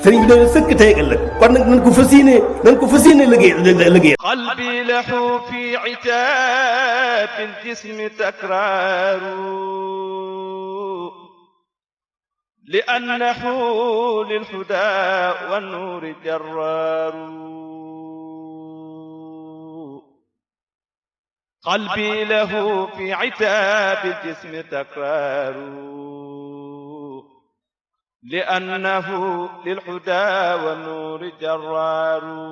sëriñ bi doon sëkk tey ak ëllëg kon nag nañ ko fas yéene liggéey qalbi lahu fi itaab al-jismi takraaru li annahu lil hudaa wan nuuri jarraaru qalbi lahu fi itaab al-jismi takraaru li annahu lil hudaa wan nuuri jarraaru.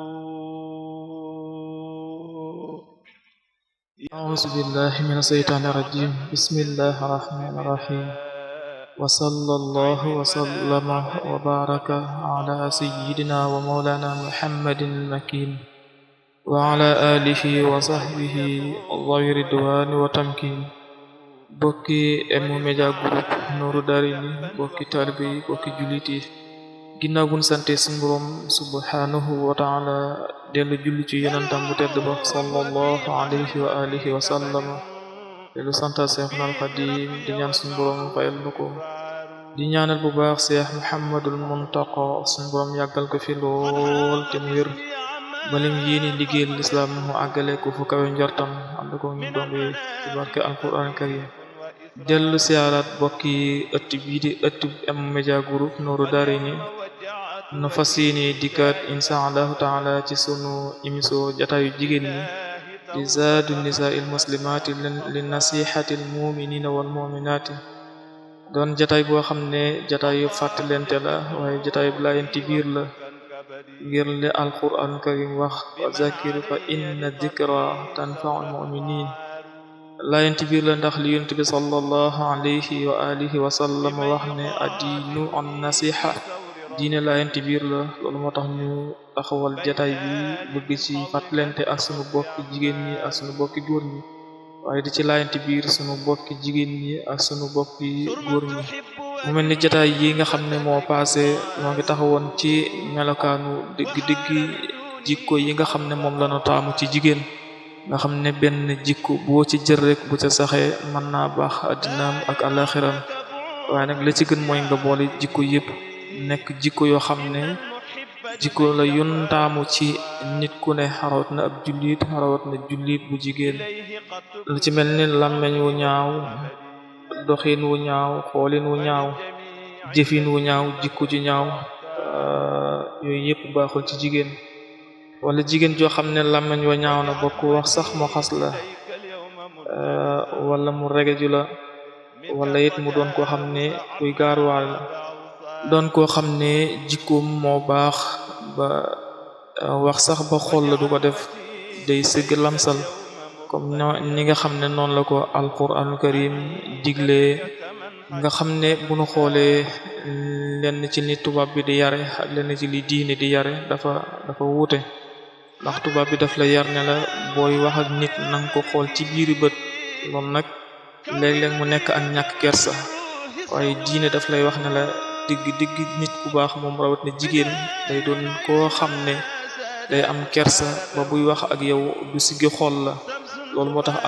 A'uuzu billaahi mina shaytaani rajiim bismillaahi rahmaani rahiim wa sallallaahu wa sallama wa baaraka alaa sayyidinaa wa mawlaanaa Muhammadin al-makiin wa alaa aalihi wa sahbihi zawi ridwaani wa tamkiin. bokki M-Media Group Nourou Darayni bokki taalibe yi bokki jullit yi ginnaaw buñ sante suñu Boroom subhaanahu wa ta'ala dellu julli ci yonentam bu tedd ba sallallahu alayhi wa alihi wa sallama dellu santa Seexna al-Xadiim di ñaan suñu Boroom fayal nu ko di ñaanal bu baax Seex Muhammadul Muntaqa suñu Boroom yàggal ko fi lool te mu wér balim yéeni liggéeyal lislaam mu àggale ko fu kawe njortam ànd ko ñu donge ci barke alquran karim dellu siyaaraat bokki ëtt bii di ëtt M-Media Group Nourou Darayni nu fas yéene dikkaat insha allahu taala ci sunu émission jataayu jigéen ñi di zaadu nisaa'il muslimaati li nasihatil muminina wal muminaati doon jataay boo xam ne jataayu fàttalente la waaye jataay bu laayenti biir la ngir le alquran karim wax wa zakir fa inna dhikra tanfa'ul mu'minin laayenti biir la ndax li yonent bi sallallahu alayhi wa alihi wa sallam wax ne addiinu an nasiha diine laayenti biir la loolu moo tax ñu taxawal jataay bi bëgg ci fàttalente ak sunu bokki jigéen ñi ak sunu bokki góor ñi waaye di ci laayenti biir sunu bokki jigéen ñi ak sunu bokki góor ñi mu mel ni jataay yi nga xam ne moo paase moo ngi taxawoon ci melokaanu dëgg-dëgg jikko yi nga xam ne moom lañu taamu ci jigéen nga xam ne benn jikko boo ci jël rek bu ca saxee mën naa baax addinaam ak alaxiram waaye nag la ci gën mooy nga boole jikko yépp nekk jikko yoo xam ne jikko la yun taamu ci nit ku ne rawat na ab jullit rawat na jullit bu jigéen lu ci mel ni làmmeñ wu ñaaw doxin wu ñaaw xoolin wu ñaaw jëfin wu ñaaw jikko ju ñaaw yooyu yépp baaxul ci jigéen wala jigéen joo xam ne làmmeñ wa ñaaw na bokk wax sax mu xas la wala mu regeju la wala it mu doon koo xam ne kuy gaaruwaal la doon koo xam ne jikkoom moo baax ba wax sax ba xool la du ko def day sëgg lamsal comme ni nga xam ne noonu la ko alquranul karim digle nga xam ne bu nu xoolee lenn ci ni tubaab bi di yare ak lenn ci li diine di yare dafa wuute ndax tubaab bi daf la yar ne la booy wax ak nit nanga ko xool ci biiri bët loolu nag léeg-léeg mu nekk ak ñàkk kersa waaye diine daf lay wax ne la digg nit ku baax moom rawat na jigéen day doon koo xam ne day am kersa ba buy wax ak yow du siggi xool la loolu moo tax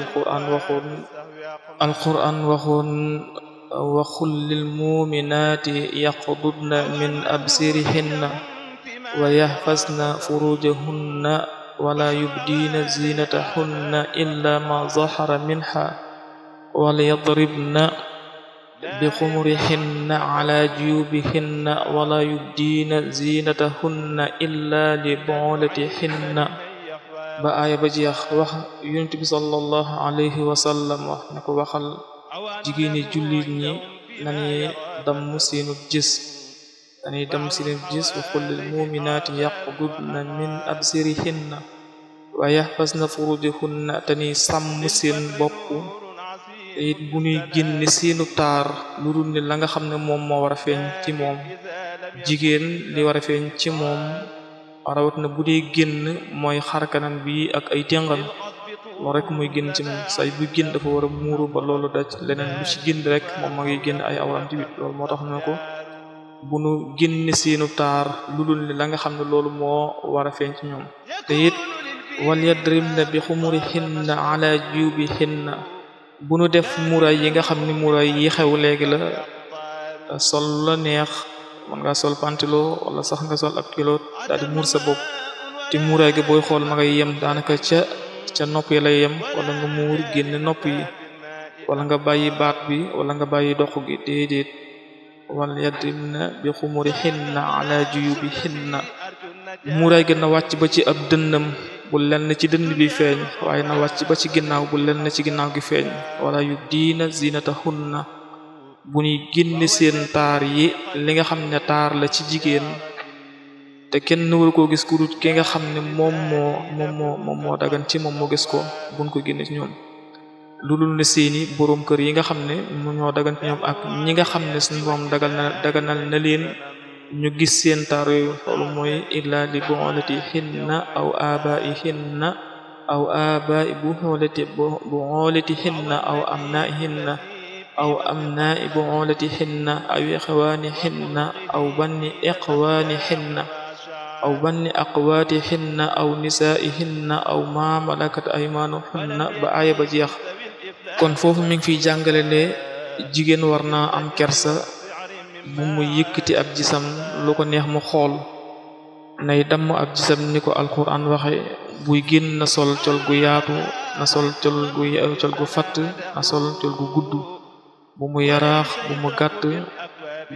alquran waxoon wa qul lil mu'minati yaqudna min absarihinna wa yahfazna furujahunna wa la yubdina zinatahunna illa ma zahara minha wa liyadribna bi xumurihinna ala juyubihinna wa la yubdina zinatahunna illa li bu'ulatihinna ba aaya ba jeex wax yonent bi sallallahu alayhi wa sallam wax ne ko waxal jigéeni jullit ñi nañuy damm seenu gis wa qul lil mu'minati yaqudna min absarihinna wa yahfazna furujahunna te ni sàmm seen bopp te it bu ñuy génn seenu taar lu dul ni la nga xam ne moom moo war a feeñ ci moom jigéen li war a feeñ ci moom rawat na bu dee génn mooy xarkanam bi ak ay téngam loolu rek muy génn ci moom say bu génn dafa war a muuru ba loolu daj leneen lu ci génn rek moom ma ngi génn ay awram ci bit loolu moo tax na ko bu nu génn seenu taar lu dul ni la nga xam ne loolu moo war a feeñ ci ñoom te it wal yadribna bi xumurihinna ala jubihinna bu nu def muraay yi nga xam ne muraay yi xew léegi la sol la neex mën ngaa sol pantalon wala sax nga sol ab kiloot daal di muur sa bopp te muuraay gi booy xool ma ngay yem daanaka ca nopp yi lay yem wala nga muur génn nopp yi wala nga bàyyi baat bi wala nga bàyyi dox gi déedéet wal yadribna bi xumurihinna ala juyubihinna muuraay gi na wàcc ba ci ab dënnam bu lenn ci dënn bi feeñ waaye na wàcc ba ci ginnaaw bu lenn ci ginnaaw gi feeñ wala yu diina zinatahunna bu ñuy génne seen taar yi li nga xam ne taar la ci jigéen te kenn war koo gis ku dut ki nga xam ne moom moo dagan ci moom moo gis ko buñ ko génne ci ñoom lu dul ne seeni boroom kër yi nga xam ne mu ñoo dagan ci ñoom ak ñi nga xam ne suñu borom daganal na leen ñu gis seen taar yooyu loolu mooy illa li bu'ulatihinna aw abaihinna aw abai bu'ulatihinna aw abnaihinna aw abnai bu'ulatihinna aw ikhwanihinna aw banni ikhwanihinna aw banni aqwatihinna aw nisaihinna aw ma malakat aymanuhunna ba aaya ba jeex kon foofu mi ngi fiy jàngale ne jigéen war naa am kersa bu mu yëkkati ab gisam lu ko neex mu xool nay damm ab gisam ni ko alquran waxe buy génn na sol col gu yaatu na sol col gu fatt na sol col gu gudd bu mu yaraax bu mu gàtt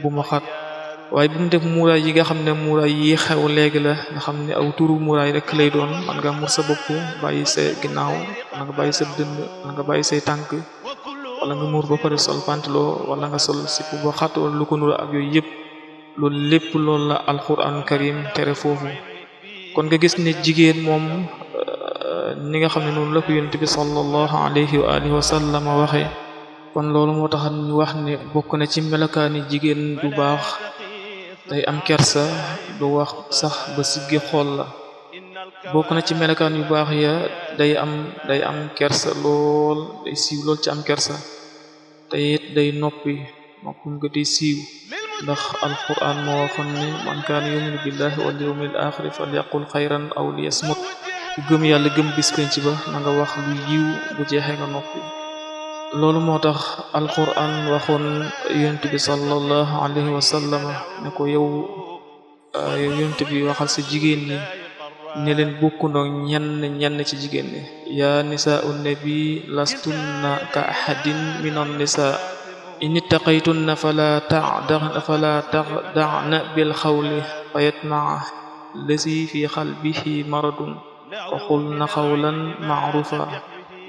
bu mu xat waaye bu mu def muuraay yi nga xam ne muuraay yi xew léegi la nga xam ne aw turu muuraay rek lay doon man nga muur sa bopp bàyyi sa ginnaaw wala nga bàyyi sa dënd wala nga bàyyi say tànk wala nga muur ba pare sol pantalon wala nga sol sipp ba xat wala lu ko nuru ak yooyu yëpp loolu lépp loolu la alquran karim tere foofu kon nga gis ne jigéen moom ni nga xam ne noonu la ko yonent bi sallallahu alayhi wa alihi wa sallam waxe kon loolu moo tax ñu wax ne bokk na ci melokaani jigéen du baax day am kersa du wax sax ba siggi xool la bokk na ci melokaan yu baax ya day am kersa lool day siiw lool ci am kersa te it day noppum nga day siiw ndax alquran moo waxoon ne man kaana yuminu billahi wal yawmil axiri falyaqul xayran aw liyasmut ku gëm yàlla gëm bis penc ba na nga wax lu yiw bu jeexee nga noppi loolu moo tax alquran waxoon yonent bi sallallahu alayhi wa sallam ne ko yow yonent bi waxal sa jigéen ñi ne leen bokkundoo ñenn ci jigéen ñi yaa nisaa'u nabi lastunna ka ahadin minan nisaa in ittaqaytunna fala taqda'na bil qawli fayatma'a allazi fi qalbihi maradun wa qulna qawlan ma'rufa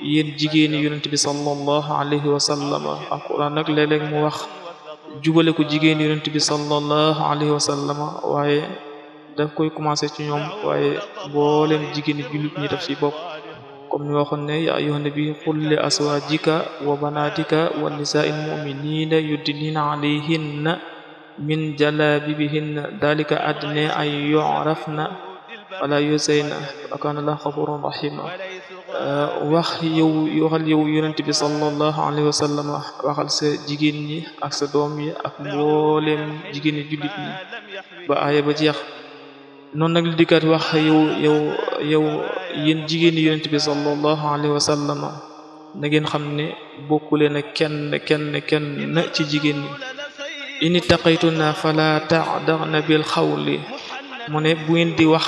yéen jigéeni yonent bi sallallahu alayhi wa sallam alquran nag léeg-léeg mu wax jubale ko jigéeni yonent bi sallallahu alayhi wa sallam waaye daf koy commencé ci ñoom waaye mboolem jigéeni jullit ñi daf ci bokk comme ni waxoon ne ya ayyuhan nabi qul li aswajika wa banatika wa nisa'il mu'minina yudnina alayhinna min jalabibihinna dalika adna an yu'rafna wala yusayna wa kana Allahu ghafurur rahima waxal yow yonent bi sallallahu alayhi wa sallam waxal sa jigéen ñi ak sa doom yi ak mboolem jigéen ñi jullit ñi ba aaya ba jeex noonu nag li dikkaat wax yow yéen jigéen ñi yonent bi sallallahu alayhi wa sallam na ngeen xam ne bokkuleen ak kenn ci jigéen ñi in ittaqaytunna fala ta'dagna bil qawli mu ne bu leen di wax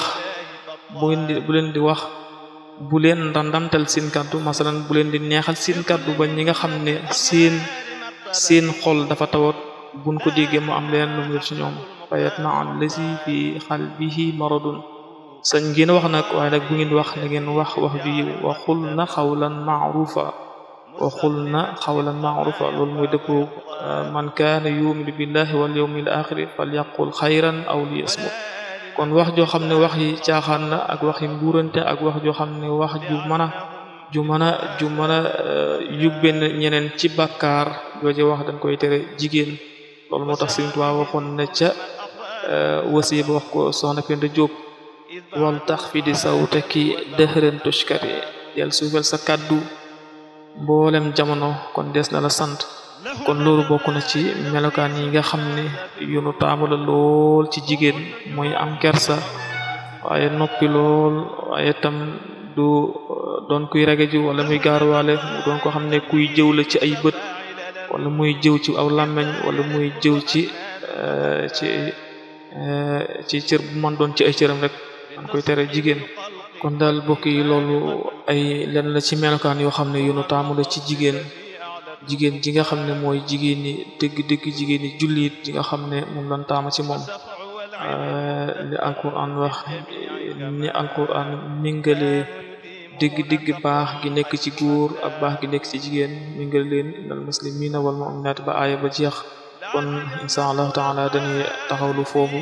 bu leen ndamtal seen kàddu masalan bu leen di neexal seen kàddu ba ñi nga xam ne seen xol dafa tawat buñ ko déggee mu am leen lu mu ci ñoom fayatma allazi fi qalbihi maradun sañ ngeen wax nag waaye nag bu ngeen wax na ngeen wax ju yiw wa qulna qawlan ma'rufa loolu mooy dëppoo man kaana yu'minu billahi wal yawmil akhir falyaqul khayran aw liyasmut kon wax joo xam ne wax yi caaxaan la ak wax yi mbuurante ak wax joo xam ne wax ju mën a yóbbe ñeneen ci bàkkaar jooje wax dañ koy tere jigéen loolu moo tax Sëriñ Tuubaa waxoon na ca wasiya ba wax ko soxna Penda Jóob wal taxfidi sawtaki dëhëran tushkari yàlla suufel sa kàddu mboolem jamono kon des na la sant kon loolu bokk na ci melokaan yi nga xam ne yu nu taamu la lool ci jigéen mooy am kersa waaye noppi lool waaye tam du doon kuy regeju wala muy gaaruwaale mu doon ko xam ne kuy jëw la ci ay bët wala muy jëw ci aw làmmeñ wala muy jëw ci cër bu man doon ci ay cëram rek man koy tere jigéen. kon daal bokk yi loolu ay lenn la ci melokaan yoo xam ne yu nu taamu la ci jigéen ji nga xam ne mooy jigéen ñi dëgg jigéen ñi jullit ji nga xam ne moom lan taama ci moom. li alquran wax ni alquran mingalee dëgg baax gi nekk ci góor ak baax gi nekk ci jigéen mingale leen innal muslimina wal mu'minat ba aaya ba jeex. kon insha allahu taala dañuy taxawlu foofu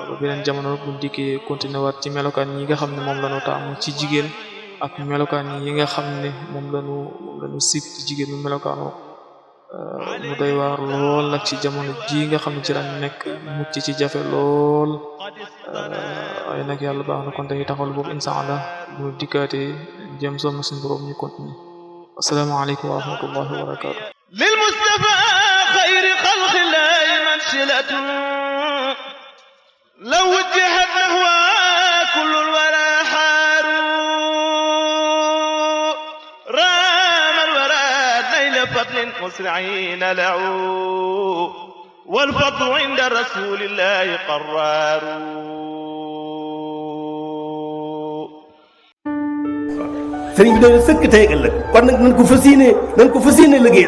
ba beneen jamono bu dikkee continuer waat ci melokaan yi nga xam ne moom lañu taamu ci jigéen ak melokaan yi nga xam ne moom lañu sib ci jigéen mu melokaanoo mu doy waar lool nag ci jamono ji nga xam ne ci lañ nekk mucc ci jafe lool waaye nag yàlla baax na kon dañuy taxawlu boobu insha allah bu dikkaatee jëm soom na suñu borom ñu continuer. assalaamu aleykum wa rahmatullahi wa barakatuh. lil mustafa xayri xalqillahi mansilatun law wujjihat nahwa kullul wara xaaru raamal wara nayla fadlin musri'ina lahu wal fadlu inda rasulillahi qarraaru. sëriñ bi doon sëkk tey ëllëg kon nag nañ ko fas yéene liggéey